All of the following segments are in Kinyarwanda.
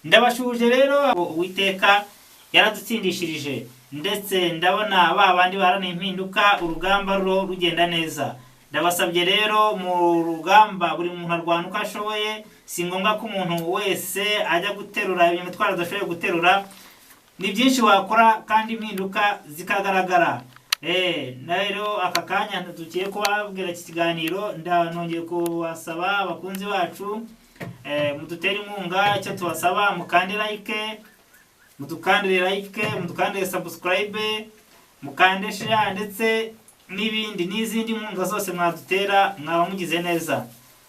Ndabashuhuje rero, Uwiteka yaradutsindishirije, ndetse ndabona ba bandi baharanira impinduka, urugamba ruro rugenda neza. Ndabasabye rero, mu rugamba buri muntu arwana uko ashoboye. Si ngombwa ko umuntu wese ajya guterura imitwaro adashoboye guterura. Ni byinshi wakora kandi impinduka zikagaragara. Rero aka kanya tugiye kubabwira iki kiganiro, nongeye kubasaba, abakunzi bacu, mudutere inkunga. Icyo tubasaba, mukande like, mudukandire like, mudukandire subscribe, mukande share, ndetse n'ibindi n'izindi nkunga zose mwadutera, mwaba mugize neza.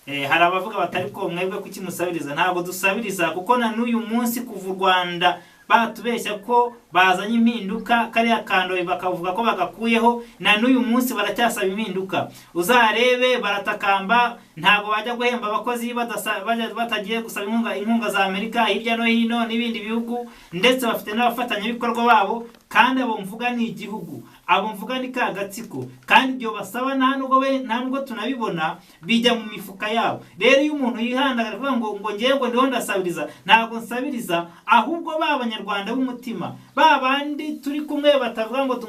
Hari abavuga batari ko mwebwe kuki musabiriza? Ntabwo dusabiriza, kuko na n'uyu munsi, kuva u Rwanda batubeshya ko bazanye impinduka, kariya kandoyi bakavuga ko bagakuyeho, na n'uyu munsi baracyasaba impinduka. Uzarebe baratakamba, ntabwo bajya guhemba abakozi batagiye gusaba inkunga za Amerika hirya no hino n'ibindi bihugu, ndetse bafite n'abafatanyabikorwa babo. Kandi abo mvuga ni igihugu, abo mvuga ni ka gatsiko, kandi ibyo basaba nta nubwo tunabibona, bijya mu mifuka yabo. Rero iyo umuntu yihandagara kuvuga ngo ngewe ngo ndiho ndasabiriza, ntabwo nsabiriza, ahubwo ba Banyarwanda b'umutima, ba bandi turi kumwe batavuga ngo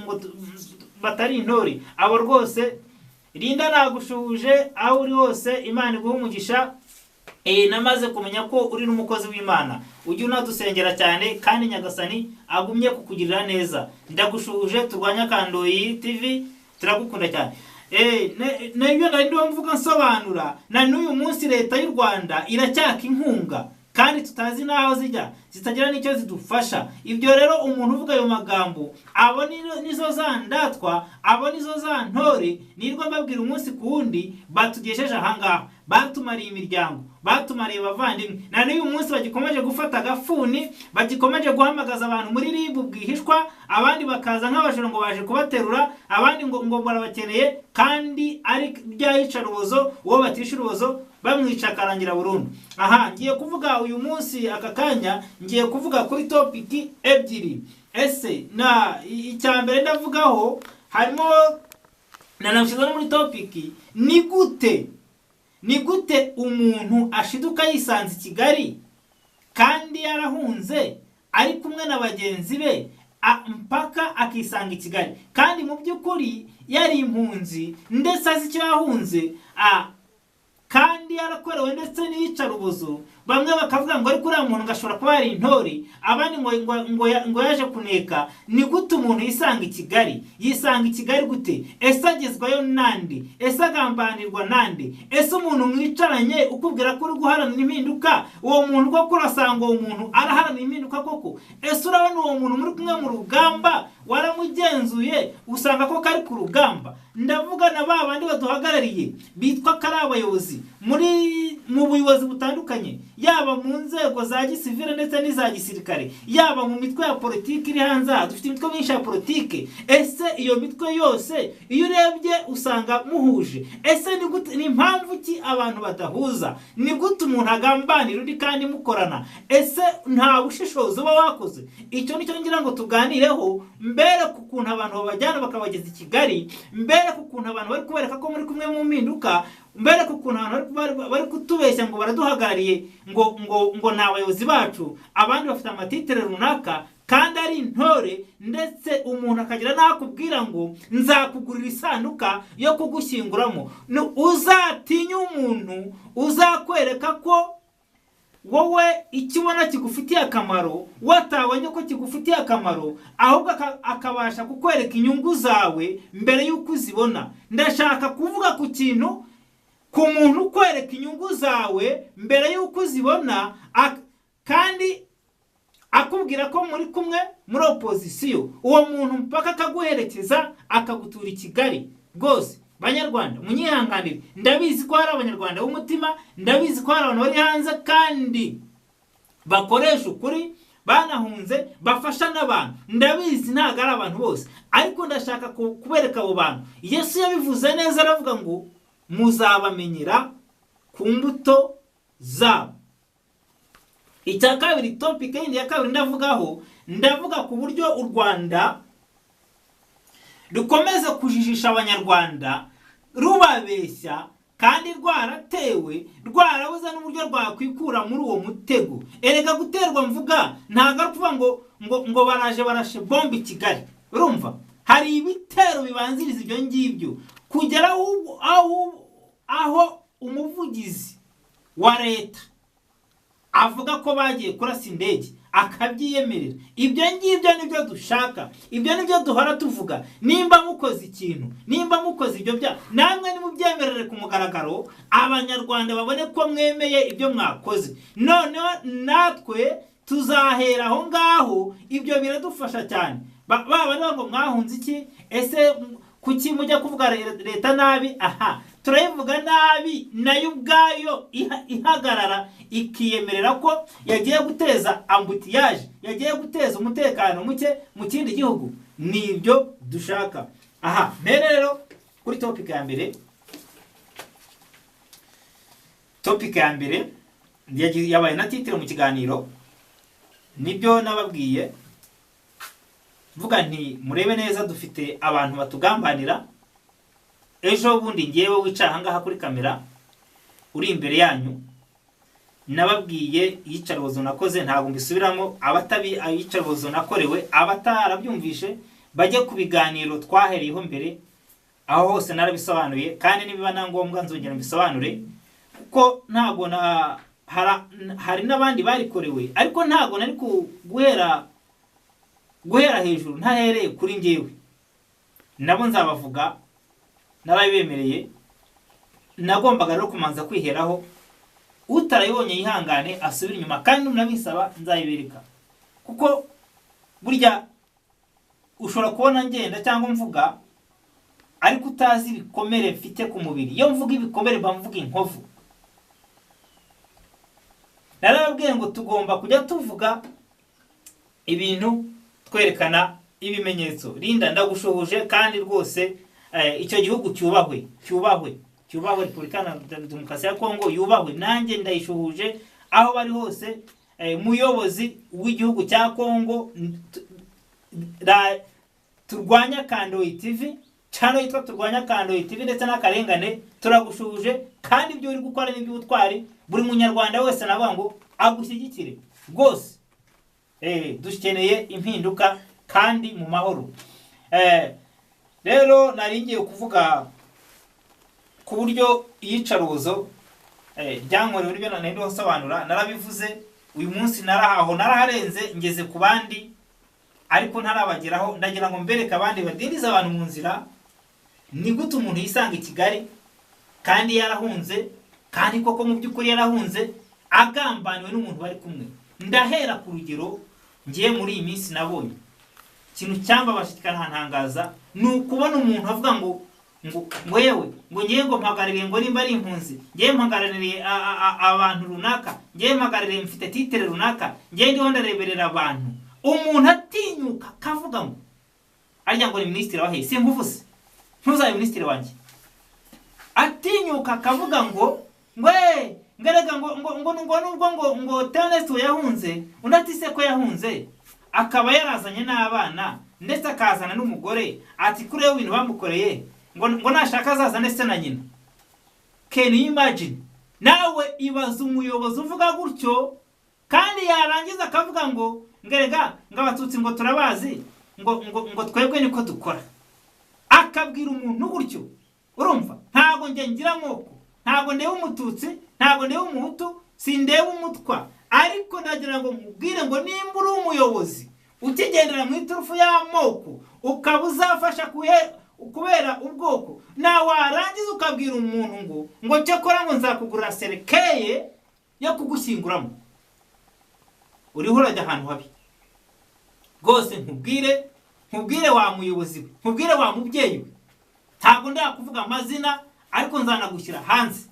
batari intore, abo rwose. Rinda, nagushuhuje aho uri hose, Imana iguhe umugisha. Namaze kumenya ko uri n'umukozi w'Imana, ujye unadusengera cyane, kandi Nyagasani agumye kukugirira neza. Ndagushuhuje, Turwanya Kandoyi TV, turagukunda cyane. Nibyo nari ndiho mvuga nsobanura, na n'uyu munsi leta y'u Rwanda iracyaka inkunga kandi tutazi n'aho zijya, zitagira n'icyo zidufasha. Ibyo rero, umuntu uvuga ayo magambo, abo nizo za ndatwa, abo nizo za ntore nirwo mbabwira umunsi ku wundi, batugejeje ahangaha, batumariye imiryango, batumariye abavandimwe. Na n'uyu munsi bagikomeje gufata agafuni, bagikomeje guhamagaza abantu muri RIB bwihishwa, abandi bakaza nk'abajura ngo baje kubaterura, abandi ngo barabakeneye, kandi ari byayicarubozo, uwo batisha urubozo bamwica akarangira burundu. Aha ngiye kuvuga uyu munsi, aka kanya ngiye kuvuga kuri topic ebyiri. Ese na icya mbere ndavugaho harimo nanabishyize no muri topic: ni gute umuntu ashiduka yisanze i Kigali kandi yarahunze ari kumwe na bagenzi be, mpaka akisanga i Kigali, kandi mu by'ukuri yari impunzi, ndetse azi icyo yahunze, kandi yarakorewe ndetse n'iyicarubozo? Bamwe bakavuga ngo ariko uriya muntu ngo ashobora kuba yari intore, abandi ngo yaje kuneka. Ni gute umuntu yisanga i Kigali? Yisanga i Kigali gute? Ese agezwayo nande? Ese agambanirwa nande? Ese umuntu mwicaranye ukubwira ko uri guharanira impinduka, uwo muntu koko urasanga uwo muntu araharanira impinduka koko? Ese urabona uwo muntu muri kumwe mu rugamba, waramugenzuye usanga koko ari ku rugamba? Ndavuga na ba bandi baduhagarariye bitwa ko ari abayobozi mu buyobozi butandukanye, yaba mu nzego za gisivile ndetse n'iza gisirikare, yaba mu mitwe ya politiki iri hanze aha. Dufite imitwe myinshi ya politiki. Ese iyo mitwe yose iyo urebye usanga muhuje? Ese ni gute, ni impamvu ki abantu badahuza? Ni gute umuntu agambanira undi kandi mukorana? Ese nta bushishozi uba wakoze? Icyo nicyo ngira ngo tuganireho mbere, ku kuntu abantu babajyana bakabageza i Kigali, mbere ku kuntu abantu bari kubereka ko muri kumwe mu mpinduka, mbere ku kuntu abantu bari kutubeshya ngo baraduhagarariye, ngo ni abayobozi bacu, abandi bafite amatitre runaka kandi ari intore, ndetse umuntu akagira n'akubwira ngo nzakugurira isanduka yo kugushyinguramo. Uzatinya umuntu uzakwereka ko wowe icyo ubona kigufitiye akamaro, watabonye ko kigufitiye akamaro, ahubwo akabasha kukwereka inyungu zawe mbere y'uko uzibona. Ndashaka kuvuga ku kintu, ku muntu ukwereka inyungu zawe mbere y'uko uzibona, kandi akubwira ko muri kumwe muri opozisiyo, uwo muntu mpaka akaguherekeza akagutura i Kigali. Rwose Banyarwanda, munyihanganire, ndabizi ko hari Abanyarwanda b'umutima, ndabizi ko hari abantu bari hanze kandi bakoresha ukuri, banahunze, bafasha n'abantu. Ndabizi ntabwo ari abantu bose, ariko ndashaka kubereka abo bantu. Yesu yabivuze neza, aravuga ngo muzabamenyera ku mbuto zabo. Icya kabiri, topic yindi ya kabiri ndavugaho, ndavuga ku buryo u Rwanda rukomeza kujijisha Abanyarwanda, rubabeshya, kandi Kandi rwaratewe, rwarabuze n'uburyo rwakwikura muri uwo mutego. Erega guterwa mvuga ntabwo ari ukuvuga ngo baraje barashe bombe i Kigali. Urumva hari ibitero bibanziriza ibyo ngibyo kugera aho umuvugizi wa leta avuga ko bagiye kurasa indege akabyiyemerera. Ibyo ngibyo nibyo dushaka, ibyo nibyo duhora tuvuga. Nimba mukoze ikintu, nimba mukoze ibyo bya namwe nimubyemerere ku mugaragaro, Abanyarwanda babone ko mwemeye ibyo mwakoze. Noneho natwe tuzahera aho ngaho, ibyo biradufasha cyane. Baba ngo mwahunze iki? Ese kuki mujya kuvuga leta nabi? Aha turayivuga nabi nayo ubwayo ihagarara ikiyemerera ko yagiye guteza ambutiyaje, yagiye guteza umutekano muke mu kindi gihugu. Nibyo dushaka. Aha mbere rero kuri topic ya mbere, topic ya mbere yabaye na titre mu kiganiro, nibyo nababwiye mvuga nti murebe neza, dufite abantu batugambanira. Ejo bundi ngewe wicara aha ngaha kuri kamera uri imbere yanyu, nababwiye iyicarubozo nakoze, ntabwo mbisubiramo. Abatabi iyicarubozo nakorewe, abatarabyumvishe bajye ku biganiro twahereyeho mbere, aho hose narabisobanuye, kandi nibiba na ngombwa nzongera mbisobanure, kuko ntabwo na hari n'abandi barikorewe, ariko ntabwo nari guhera hejuru ntahereye kuri ngewe. Nabo nzabavuga, narabibemereye. Nagombaga rero kumanza kwiheraho, utarayibonye yihangane asubire inyuma, kandi nunabisaba nzayibereka. Kuko burya ushobora kubona ngenda cyangwa mvuga ariko utazi ibikomere mfite ku mubiri. Iyo mvuga ibikomere mba mvuga inkovu. Narababwiye ngo tugomba kujya tuvuga ibintu twerekana ibimenyetso. Linda, ndagushuhuje kandi rwose icyo gihugu cyubahwe, cyubahwe, cyubahwe. Repubulika ya Demokarasi ya Kongo yubahwe, nanjye ndayishuhuje aho bari hose. Muyobozi w'igihugu cya Kongo, turwanya Kandoyi TV, channel yitwa Turwanya Kandoyi TV ndetse n'akarengane, turagushuhuje kandi ibyo uri gukora n'iby'ubutwari. Buri munyarwanda wese navuga ngo agushyigikire rwose. Dukeneye impinduka kandi mu mahoro. Rero nari ngiye kuvuga ku buryo iyicarubozo ryankorewe, nibyo nari ndiho narabivuze. Uyu munsi narahaho naraharenze ngeze ku bandi, ariko ntarabageraho. Ndagira ngo mbereke abandi badindiza abantu mu nzira. Ni gute umuntu yisanga i Kigali kandi yarahunze, kandi koko mu by'ukuri yarahunze agambaniwe n'umuntu bari kumwe? Ndahera ku rugero ngiye muri iyi minsi nabonye ikintu cyambabaje kikantangaza, ni ukubona umuntu avuga ngo ngo yewe ngo ngiye ngo mpagarariye ngo nimba ari impunzi, ngiye mpagarariye abantu runaka, ngiye mpagarariye mfite titre runaka, ngiye ndiho ndareberera abantu. Umuntu atinyuka kavuga ngo arya ngo ni minisitiri wahe, sinkuvuze ntuzabe minisitiri wanjye. Atinyuka kavuga ngo ngwe ngerega ngo ngo ngo ngo nubwo ngo ngo Theoneste yahunze, undi ati se ko yahunze akaba yarazanye n'abana ndetse akazana n'umugore, ati kuri ibintu bamukoreye ngo ngo nashaka azazane se na nyina. Can you imagine? Nawe ibaza umuyobozi uvuga gutyo, kandi yarangiza akavuga ngo ngerega ngo abatutsi ngo turabazi ngo ngo ngo twebwe niko dukora. Akabwira umuntu gutyo. Urumva ntago nge ngira moko, ntago ndeba umututsi, ntago ndeba umuhutu, sindeba umutwa, ariko ndagira ngo mubwire ngo nimba uri umuyobozi ukigendera mu iturufu y'amoko ukaba uzafasha kubera ubwoko, na warangiza ukabwira umuntu ngo ngo cyakora ngo nzakugura serekeye yo kugushyinguramo, uriho urajya ahantu habi rwose. Nkubwire, nkubwire wa muyobozi we, nkubwire wa mubyeyi we, ntabwo ndakuvuga amazina ariko nzanagushyira hanze.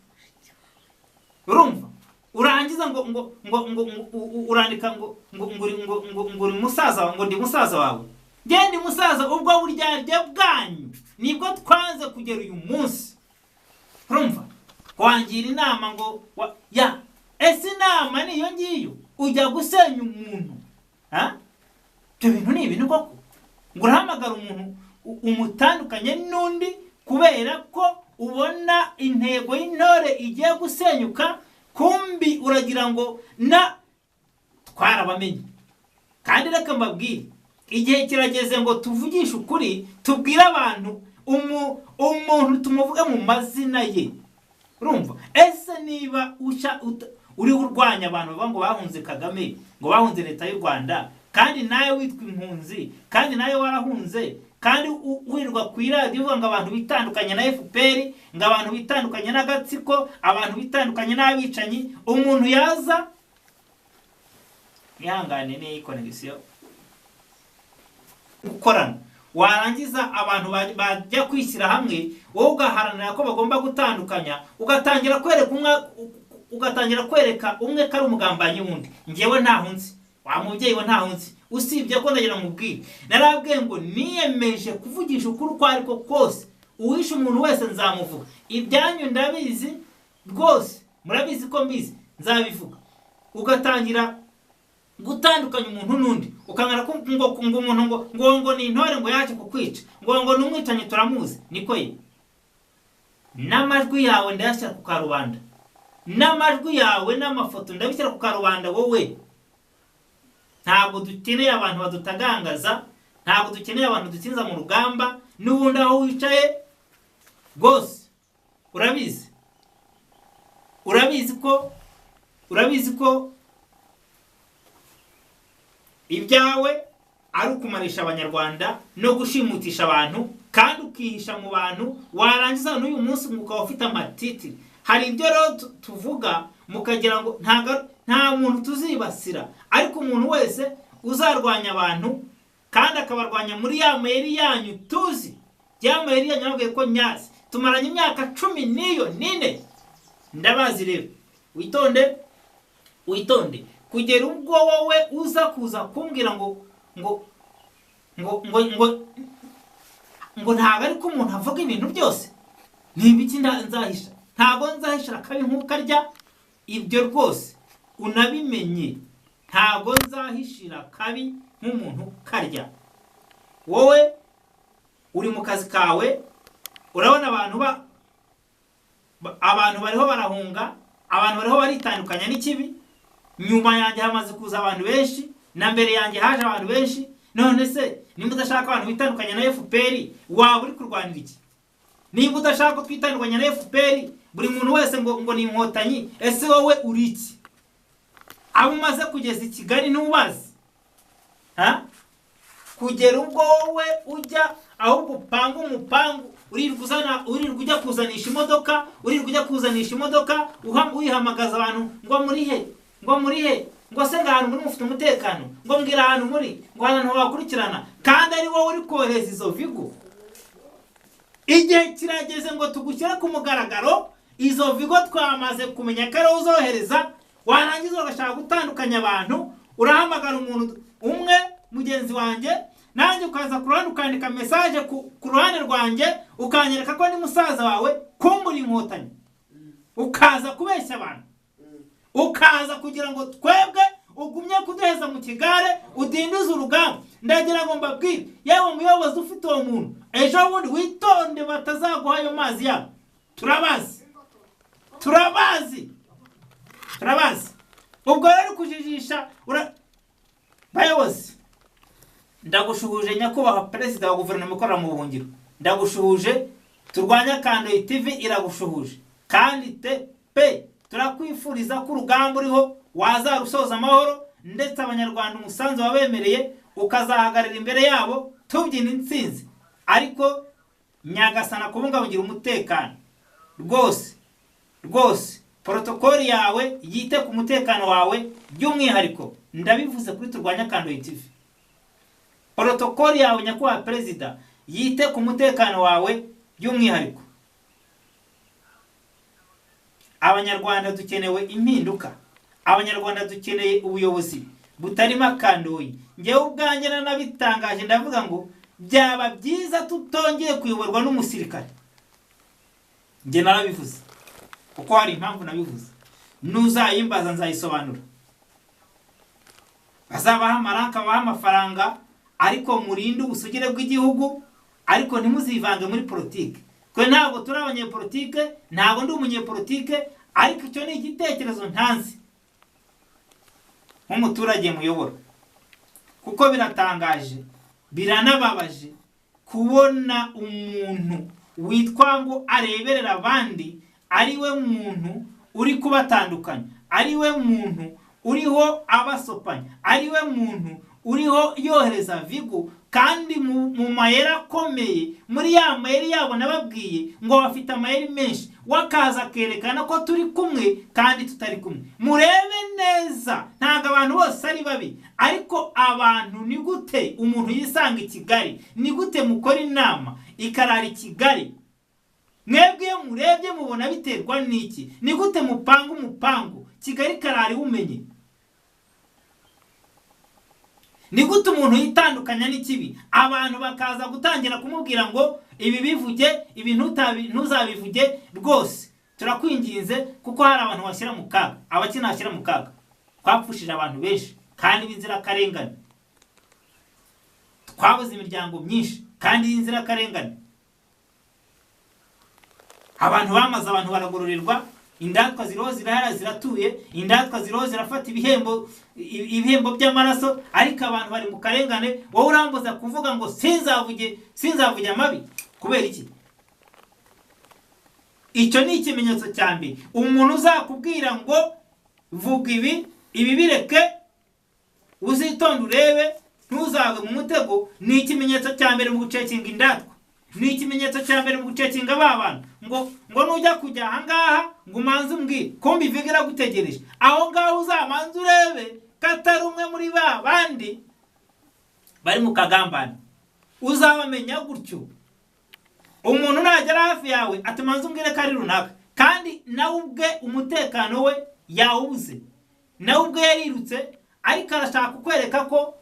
Urumva urangiza ngo ngo ngo ngo urandika ngo ngo ngo ngo ngo uri musaza wawe, ngo ndi musaza wawe. Nge ndi musaza, ubwo buryarya bwanyu nibwo twanze kugera uyu munsi. Urumva wangira inama ngo ya ese inama niyo ngiyo ujya gusenya umuntu? Ha, ibyo bintu ni ibintu koko? Ngo urahamagara umuntu umutandukanye n'undi kubera ko ubona intego y'intore igiye gusenyuka, kumbi uragira ngo na twarabamenye. Kandi reka mbabwire, igihe kirageze ngo tuvugishe ukuri, tubwire abantu umuntu tumuvuge mu mazina ye. Urumva? Ese niba uri urwanya abantu bavuga ngo bahunze Kagame, ngo bahunze leta y'u Rwanda, kandi nawe witwa impunzi, kandi nawe warahunze, kandi wirirwa ku iradiyo uvuga ngo abantu bitandukanye na FPR, ngo abantu bitandukanye n'agatsiko, abantu bitandukanye n'abicanyi, umuntu yaza ihangane n'iyi connection gukorana, warangiza abantu bajya kwishyira hamwe, wowe ugaharanira ko bagomba gutandukanya, ugatangira kwereka umwe, ugatangira kwereka umwe ko ari umugambanyi wundi. Njyewe ntahunze, wa mubyeyi we ntahunze, usibye ko ndagira mubwire, narabwiye ngo niyemeje kuvugisha ukuri uko ariko kose, uwishe umuntu wese nzamuvuga. Ibyanyu ndabizi rwose, murabizi ko mbizi, nzabivuga. Ugatangira gutandukanya umuntu n'undi, ukangana ko ngo umuntu ngo ngo ngo ni intore ngo yaje kukwica, ngo ngo n'umwicanyi turamuzi. Niko ye, n'amajwi yawe ndayashyira ku karubanda, n'amajwi yawe n'amafoto ndabishyira ku karubanda. Wowe ntabwo dukeneye abantu badutagangaza, ntabwo dukeneye abantu dutsinza mu rugamba. N'ubundi aho wicaye rwose urabizi, urabizi ko ibyawe ari ukumarisha abanyarwanda no gushimutisha abantu, kandi ukihisha mu bantu, warangiza n'uyu munsi ukaba ufite amatitiri. Hari ibyo rero tuvuga mukagira ngo nta muntu tuzibasira, ariko umuntu wese uzarwanya abantu kandi akabarwanya muri ya mayeri yanyu tuzi, ya mayeri yanyu nabwiye ko nyazi tumaranye imyaka 14, ndabazi. Rero witonde, witonde kugera ubwo wowe uza kuza kumbwira ngo ngo ngo ngo ngo ngo ntabwo ariko umuntu avuga ibintu byose. Ni ibiki nzahisha? Ntabwo nzahisha akabi nkukarya, ibyo rwose unabimenye, ntabwo nzahishira kabi nk'umuntu karya. Wowe uri mu kazi kawe, urabona abantu abantu bariho barahunga, abantu bariho baritandukanya n'ikibi. Nyuma yanjye hamaze kuza abantu benshi, na mbere yanjye haje abantu benshi. None se nimba udashaka abantu bitandukanya na FPR, waba uri kurwanira iki? Nimba udashaka ko twitandukanya na FPR, buri muntu wese ngo ngo ni inkotanyi, ese wowe uri iki? Abo umaze kugeza i Kigali ntubazi, ha? Kugera ubwo wowe ujya ahubwo upanga umupangu, urirwa ujya kuzanisha imodoka, urirwa ujya kuzanisha imodoka, uyihamagaza abantu ngo muri he, ngo muri he, ngo se ngahantu muri mufite umutekano, ngo mbwira ahantu muri, ngo ahantu bakurikirana, kandi ari wowe uri kohereza izo vigo. Igihe kirageze ngo tugushyire ku mugaragaro izo vigo twamaze kumenya ko ari uzohereza, warangiza ugashaka gutandukanya abantu. Urahamagara umuntu umwe mugenzi wanjye, nanjye ukaza ku ruhande ukandika message ku ruhande rwanjye, ukanyereka ko ni musaza wawe, kumbura inkotanyi, ukaza kubeshya abantu, ukaza kugira ngo twebwe ugumye kuduheza mu kigare, udindize urugamba. Ndagira ngo mbabwire, yewe muyobozi ufite uwo muntu, ejo bundi witonde batazaguha ayo mazi yabo. Turabazi, turabazi, turabazi. Ubwo rero kujijisha bayobozi, ndagushuhuje nyakubahwa perezida wa guverinoma ikorera mu buhungiro, ndagushuhuje. Turwanya Kandoyi TV iragushuhuje, kandi pe turakwifuriza ko urugamba uriho wazarusoza amahoro, ndetse abanyarwanda umusanzu wabemereye ukazahagarara imbere yabo tubyina intsinzi. Ariko Nyagasana kubungabungira umutekano rwose rwose, protokoli yawe yite ku mutekano wawe by'umwihariko. Ndabivuze kuri Turwanya Kandoyi TV, protokoli yawe nyakubahwa perezida yite ku mutekano wawe by'umwihariko. Abanyarwanda dukenewe impinduka, abanyarwanda dukeneye ubuyobozi butarimo akandoyi. Njyewe ubwanjye nanabitangaje, ndavuga ngo byaba byiza tutongeye kuyoborwa n'umusirikare. Njye narabivuze kuko hari impamvu nabivuze, nuzayimbaza nzayisobanura. Bazabaha amaranka, babaha amafaranga, ariko murinde ubusugire bw'igihugu, ariko ntimuzivange muri politiki. Twe ntabwo turi abanyepolitike, ntabwo ndi umunyepolitike, ariko icyo ni igitekerezo ntanzi nk'umuturage muyobora. Kuko biratangaje, biranababaje kubona umuntu witwa ngo areberera abandi ari we muntu uri kubatandukanya, ari we muntu uriho abasopanya, ari we muntu uriho yohereza Vigo, kandi mu mayeri akomeye, muri ya mayeri yabo nababwiye ngo bafite amayeri menshi, wakaza akerekana ko turi kumwe kandi tutari kumwe. Murebe neza, ntabwo abantu bose ari babi, ariko abantu ni gute umuntu yisanga i Kigali, ni gute mukora inama ikarara i Kigali? Mwebwe iyo murebye mubona biterwa n'iki? Ni gute mupanga umupango Kigali karara iwumenye? Ni gute umuntu yitandukanya n'ikibi, abantu bakaza gutangira kumubwira ngo ibi bivuge, ibi ntuzabivuge, rwose turakwinginze, kuko hari abantu bashyira mu kaga, abakina bashyira mu kaga. Twapfushije abantu benshi kandi b'inzirakarengane, twabuze imiryango myinshi kandi y'inzirakarengane. Abantu bamaze, abantu baragororerwa, indatwa ziriho zirahara ziratuye, indatwa ziriho zirafata ibihembo by'amaraso, ariko abantu bari mu karengane. Wowe urambuza kuvuga ngo sinzavuge amabi kubera iki? Icyo ni ikimenyetso cya mbere. Umuntu uzakubwira ngo vuga ibi, ibi bireke, uzitonde urebe, ntuzagwe mu mutego, ni ikimenyetso cya mbere mu gucekinga indatwa, ni ikimenyetso cya mbere mu gucekinga ba bantu ngo nujya kujya aha ngaha ngo umanze umbwire ko mbivuga iragutegereje. Aho ngaho uzamanze urebe ko atari umwe muri ba bandi bari mu kagambane, uzabamenya gutyo. Umuntu nagera hafi yawe ati manze umbwire ko ari runaka, kandi nawe ubwe umutekano we yawubuze, nawe ubwe yarirutse, ariko arashaka kukwereka ko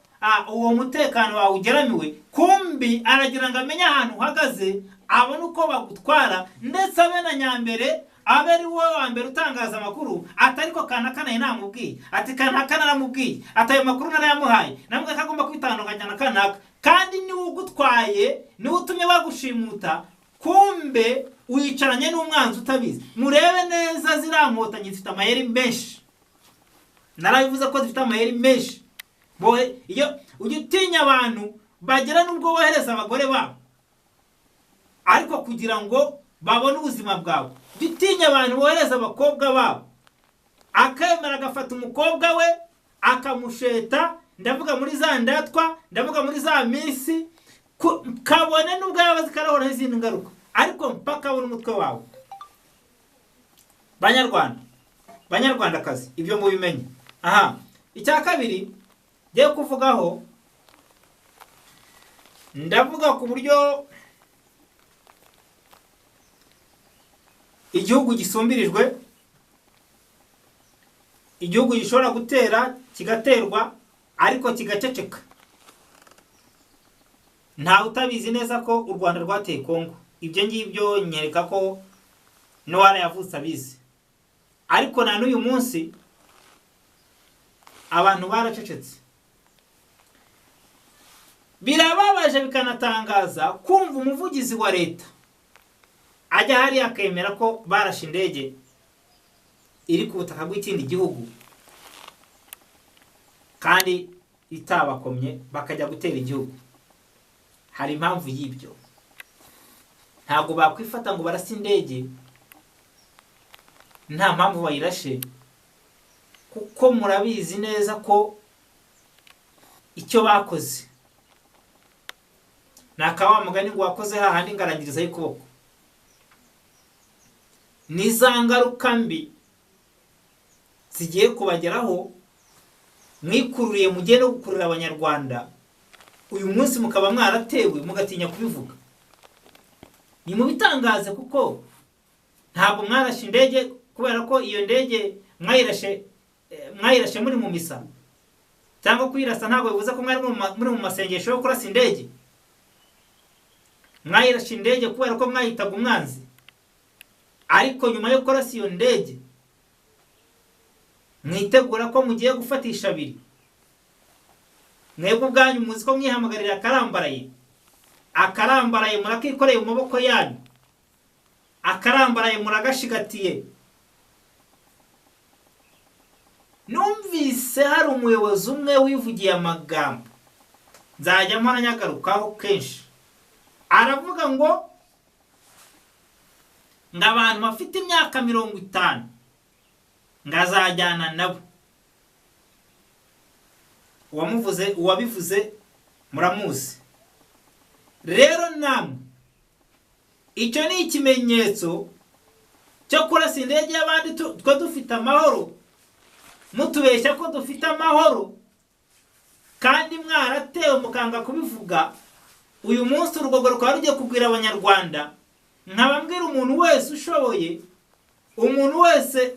uwo mutekano wawe ugeramiwe, kumbi aragira ngo amenye ahantu uhagaze, abone uko bagutwara, ndetse abe na nyambere, abe ari wowe wa mbere utangaza amakuru, atari ko kanaka nayo namubwiye, ati kanaka naramubwiye, ati ayo makuru narayamuhaye, namubwiye ko agomba kwitandukanya na kanaka, kandi niwe ugutwaye, niwe utumye bagushimuta, kumbe wicaranye n'umwanzi utabizi. Murebe neza, ziriya nkotanyi zifite amayeri menshi, narabivuze ko zifite amayeri menshi. Iyo ujya utinya abantu bagera n'ubwo bohereza abagore babo, ariko kugira ngo babone ubuzima bwawe, ujya utinya abantu bohereza abakobwa babo, akemera agafata umukobwa we akamusheta, ndavuga muri za ndatwa, ndavuga muri za minsi, kabone n'ubwo yaba azi ko arahura n'izindi ngaruka, ariko mpaka abone umutwe wawe. Banyarwanda, banyarwandakazi, ibyo mubimenye. Aha, icya kabiri ngiye kuvugaho, ndavuga ku buryo igihugu gisumbirijwe, igihugu gishobora gutera kigaterwa ariko kigaceceka. Ntawe utabizi neza ko u Rwanda rwateye Kongo, ibyo ngibyo nyereka ko Noara yavutse abizi, ariko na n'uyu munsi abantu baracecetse. Birababaje bikanatangaza kumva umuvugizi wa leta ajya hariya akemera ko barashe indege iri ku butaka bw'ikindi gihugu kandi itabakomye, bakajya gutera igihugu. Hari impamvu y'ibyo. Ntabwo bakwifata ngo barase indege nta mpamvu bayirashe, kuko murabizi neza ko icyo bakoze nakawa mugani ngo wakoze hahandi ngarangiriza y'ukuboko, ni za ngaruka mbi zigiye kubageraho mwikururiye, mugiye no gukurura abanyarwanda. Uyu munsi mukaba mwaratewe mugatinya kubivuga. Ni mubitangaze, kuko ntabwo mwarashe indege kubera ko iyo ndege mwayirashe muri mu misa, cyangwa kuyirasa ntabwo bivuze ko mwari muri mu masengesho yo kurasa indege. Mwayirashe indege kubera ko mwayitaga umwanzi, ariko nyuma yo kurasa iyo ndege mwitegura ko mugiye gufatisha abiri. Mwebwe ubwanyu muzi ko mwihamagarira akarambaraye, akarambaraye murakikoreye mu maboko yanyu. Akarambaraye muragashigatiye. Numvise hari umuyobozi umwe wivugiye amagambo, nzajya mpora nyagarukaho kenshi, aravuga ngo ngo abantu bafite imyaka 50 ngazajyana nabo. Uwamuvuze, uwabivuze muramuzi. Rero namwe icyo ni ikimenyetso cyo kurasa indege y'abandi twe dufite amahoro, mutubeshya ko dufite amahoro kandi mwaratewe mukanga kubivuga. Uyu munsi urugogo rukaba rugiye kubwira Abanyarwanda, nkababwira umuntu wese ushoboye, umuntu wese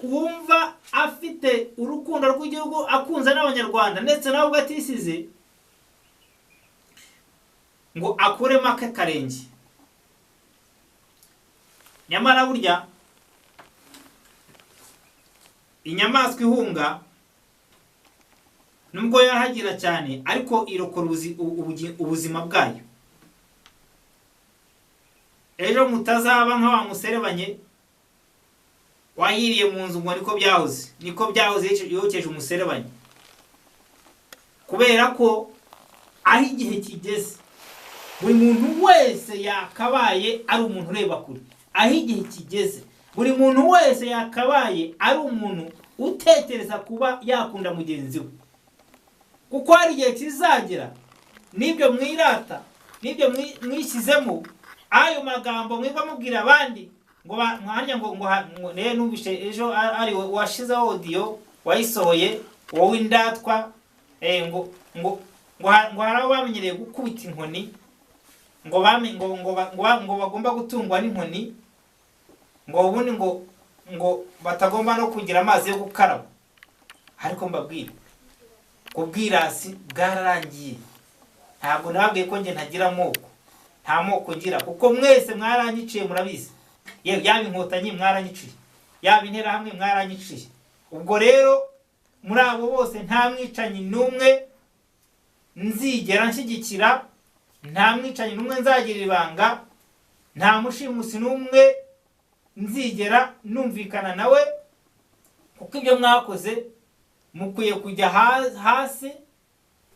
wumva afite urukundo rw'igihugu, akunze n'Abanyarwanda ndetse nawe ubwo atisize, ngo akuremo ake karenge. Nyamara burya inyamaswa ihunga nubwo yahagira cyane, ariko irokora ubuzima bwayo. Ejo mutazaba nka wa muserebanye wahiriye mu nzu ngo niko byahoze, niko byahoze yokeje umuserebanye. Kubera ko aho igihe kigeze buri muntu wese yakabaye ari umuntu ureba kure. Aho igihe kigeze buri muntu wese yakabaye ari umuntu utekereza kuba yakunda mugenzi we, kuko hari igihe kizagera n'ibyo mwirata, n'ibyo mwishyizemo, ayo magambo mwigwa mubwira abandi ngo mwanya ngo ngo ne numvise ejo ari washizeho audio wayisohoye wowe indatwa, ngo ngo ngo hari abo bamenyereye gukubita inkoni, ngo bame ngo ngo ngo bagomba gutungwa n'inkoni, ngo ubundi ngo ngo batagomba no kugira amazi yo gukaraba. Ariko mbabwira ubwirasi bwararangiye. Ntabwo nababwiye ko nge ntagira amoko, nta moko ngira, kuko mwese mwaranyiciye murabizi. Yewe yaba Inkotanyi mwaranyiciye, yaba Interahamwe mwaranyiciye. Ubwo rero muri abo bose nta mwicanyi n'umwe nzigera nshyigikira, nta mwicanyi n'umwe nzagira ibanga, nta mushimusi n'umwe nzigera numvikana nawe, kuko ibyo mwakoze mukwiye kujya hasi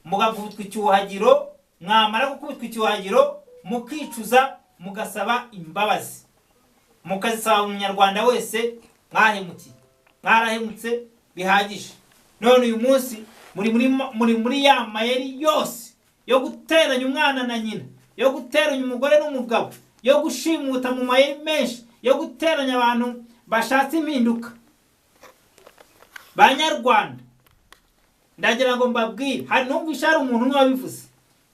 mugakubitwa icyuhagiro, mwamara gukubitwa icyuhagiro mukicuza, mugasaba imbabazi, mukazisaba Umunyarwanda wese mwahemukiye. Mwarahemutse bihagije. None uyu munsi muri muri ya mayeri yose yo guteranya umwana na nyina, yo guteranya umugore n'umugabo, yo gushimuta mu mayeri menshi, yo guteranya abantu bashatse impinduka. Banyarwanda, ndagira ngo mbabwire, hari numvisha hari umuntu umwe wabivuze,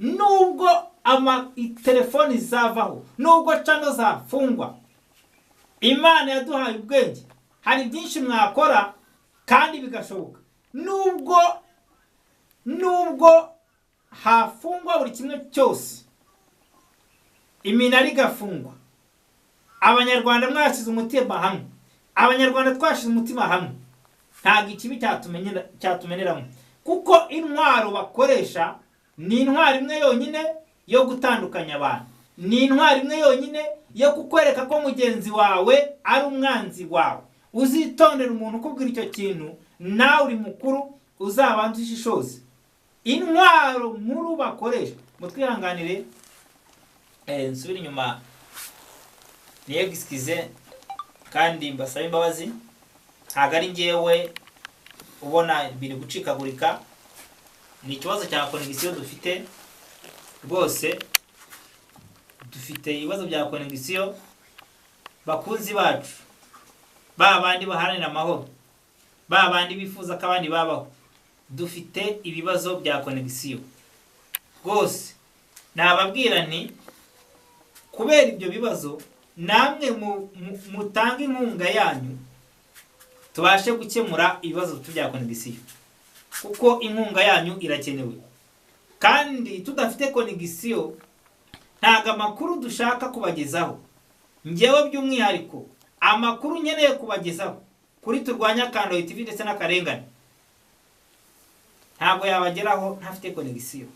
nubwo ama telefoni zavaho, nubwo channel zafungwa, Imana yaduhaye ubwenge, hari byinshi mwakora kandi bigashoboka. Nubwo hafungwa buri kimwe cyose, iminara igafungwa, Abanyarwanda mwashize umutima hamwe, Abanyarwanda twashize umutima hamwe, ntabwo ikibi cyatumeneramo, kuko intwaro bakoresha ni intwaro imwe yonyine yo gutandukanya abantu, ni intwaro imwe yonyine yo kukwereka ko mugenzi wawe ari umwanzi wawe. Uzitondera umuntu ukubwira icyo kintu, nawe uri mukuru uzabanza ushishoze. Intwaro nkuru bakoresha, mutwihanganire, nsubire inyuma niyegisikize kandi mbasabe imbabazi, ntabwo ari njyewe ubona biri gucikagurika, ni ikibazo cya connection dufite rwose. Dufite ibibazo bya connection. Bakunzi bacu, ba bandi baharanira amahoro, ba bandi bifuza ko abandi babaho, dufite ibibazo bya connection rwose. Nababwira nti kubera ibyo bibazo namwe mutanga inkunga yanyu tubashe gukemura ibibazo bya connection, kuko inkunga yanyu irakenewe. Kandi tudafite connection ntago amakuru dushaka kubagezaho, njyewe by'umwihariko amakuru nkeneye kubagezaho kuri Turwanya Akandoyi TV ndetse n'akarengane ntabwo yabageraho ntafite connection.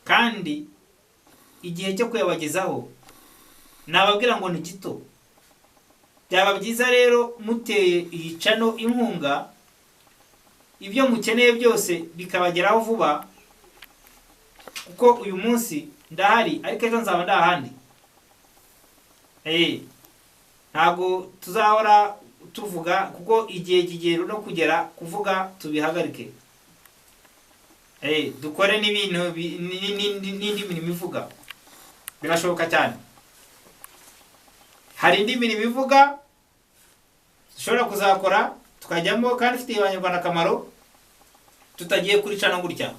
Kandi igihe cyo kuyabagezaho Nababwira ngo ni gito. Byaba byiza rero muteye iyi channel inkunga, ibyo mukeneye byose bikabageraho vuba, kuko uyu munsi ndahari ariko ejo nzaba ndahandi. Ntabwo tuzahora tuvuga, kuko igihe kigiye no kugera kuvuga tubihagarike. Dukore n'ibintu n'indi mirimo ivuga, birashoboka cyane. Hari indi mirimo ivuga dushobora kuzakora tukajyamo kandi ifitiye abanyarwanda akamaro, tutagiye kuri cano gutya.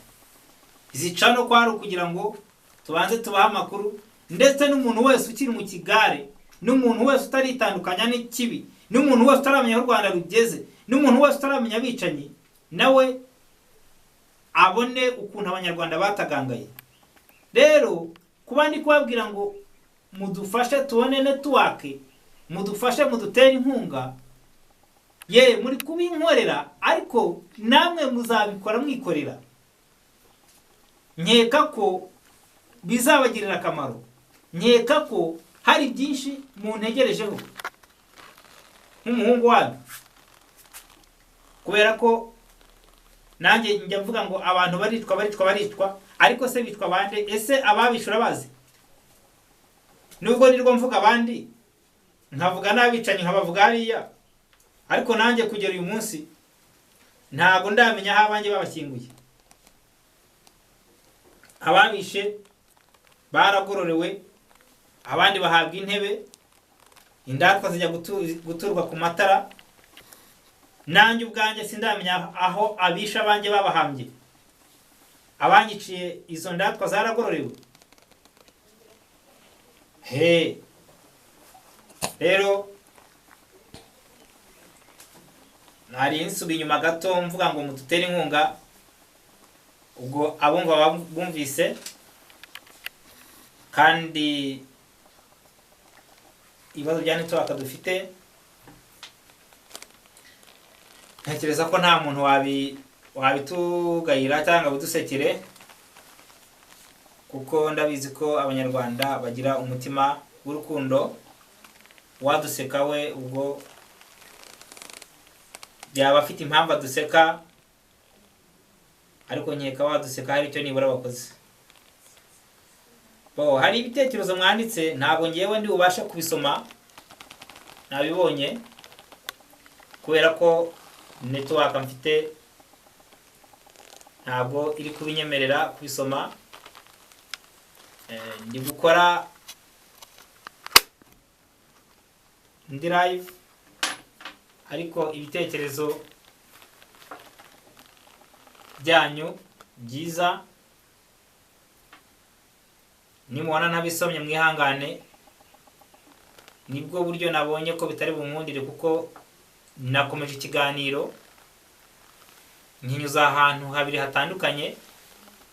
Izi cano kwari ukugira ngo tubanze tubahe amakuru, ndetse n'umuntu wese ukiri mu kigare, n'umuntu wese utaritandukanya n'ikibi, n'umuntu wese utaramenya aho u Rwanda rugeze, n'umuntu wese utaramenya abicanyi, nawe abone ukuntu abanyarwanda batagangaye. Rero kuba ndi kubabwira ngo mudufashe tubone network, mudufashe mudutere inkunga, ye muri kubinkorera, ariko namwe muzabikora mwikorera. Nkeka ko bizabagirira akamaro, nkeka ko hari byinshi muntegerejeho nk'umuhungu wanyu, kubera ko nanjye njya mvuga ngo abantu baricwa baricwa baricwa, ariko se bitwa bande? Ese ababishura bazi? Nubwo nirwo mvuga abandi nkavuga n'abicanyi nkabavuga hariya, ariko nanjye kugera uyu munsi ntago ndamenya aho abanjye babashyinguye. Ababishe baragororewe, abandi bahabwa intebe, indatwa zijya guturwa ku matara. Nanjye ubwanjye sindamenya aho abisha abanjye babahambye. Abanyiciye izo ndatwa zaragororewe. Rero nari nsubi inyuma gato mvuga ngo mudutere inkunga, ubwo abumva bumvise, kandi ibibazo bya network dufite ntekereza ko nta muntu wabitugayira cyangwa bidusekere, kuko ndabizi ko abanyarwanda bagira umutima w'urukundo. Waduseka we ubwo byaba afite impamvu aduseka, ariko nkeka waduseka hari icyo nibura bakoze. Bo hari ibitekerezo mwanditse ntabwo ngewe ndi ubasha kubisoma, nabibonye kubera ko network mfite ntabwo iri kubinyemerera kubisoma. Ndi gukora ndi live, ariko ibitekerezo byanyu byiza nimubona ntabisomye mwihangane, nibwo buryo nabonye ko bitari bunkundire, kuko nakomeje ikiganiro nkinyuza ahantu habiri hatandukanye.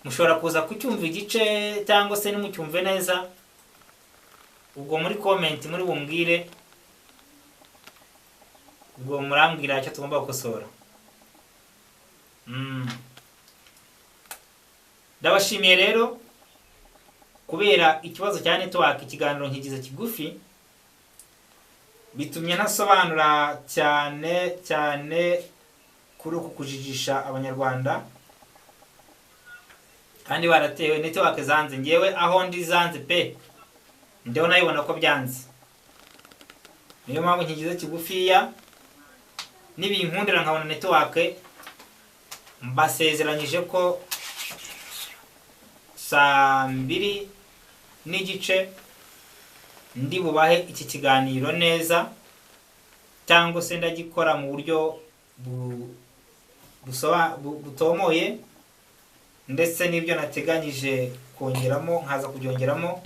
Mushobora kuza kucyumva igice cyangwa se nimucyumve neza, ubwo muri comment muri bumbwire, ubwo murambwira icyo tugomba gukosora. Ndabashimiye rero kubera ikibazo cya network, ikiganiro nkigize kigufi bitumye ntasobanura cyane cyane kuri uku kujijisha abanyarwanda, kandi baratewe network zanze. Ngewe aho ndi zanze pe, ndeho nayibona ko byanze, niyo mpamvu nkigize kigufiya. Nibinkundira nkabona network, mbasezeranyije ko saa 2:15 ndi bubahe iki kiganiro neza, cyangwa se ndagikora mu buryo butomoye, ndetse n'ibyo nateganyije kongeramo nkaza kubyongeramo.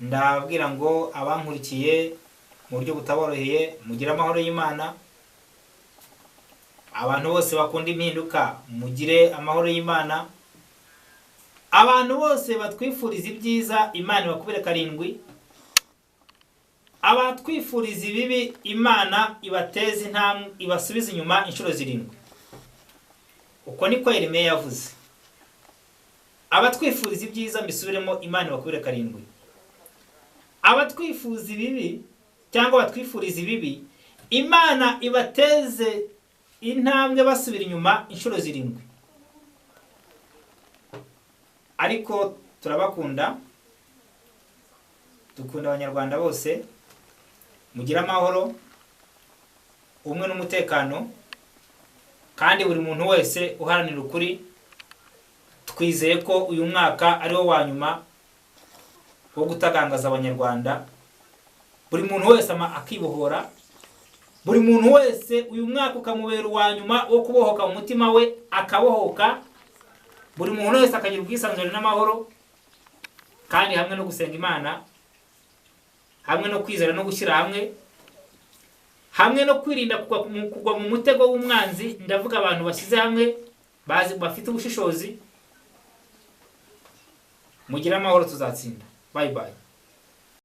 Ndababwira ngo abankurikiye mu buryo butaboroheye mugire amahoro y'Imana, abantu bose bakunda impinduka mugire amahoro y'Imana, abantu bose batwifuriza ibyiza Imana ibakubire 7, abatwifuriza ibibi Imana ibateze intambwe ibasubize inyuma inshuro 7. Uko niko Yeremiya yavuze. Abatwifuriza ibyiza mbisubiremo, Imana ibakubire 7. Abatwifuza ibibi cyangwa batwifuriza ibibi, Imana ibateze intambwe basubira inyuma inshuro 7. Ariko turabakunda, dukunda Abanyarwanda bose. Mugire amahoro, ubumwe n'umutekano, kandi buri muntu wese uharanira ukuri. Twizeye ko uyu mwaka ari wo wa nyuma wo gutagangaza Abanyarwanda. Buri muntu wese akibohora, buri muntu wese uyu mwaka ukamubera uwa nyuma wo kubohoka mu mutima we, akabohoka. Buri muntu wese akagira ubwisanzure n'amahoro, kandi hamwe no gusenga Imana, hamwe no kwizera no gushyira hamwe, hamwe no kwirinda kugwa mu mutego w'umwanzi. Ndavuga abantu bashyize hamwe, bazi, bafite ubushishozi. Mugire amahoro, tuzatsinda. Bye bye.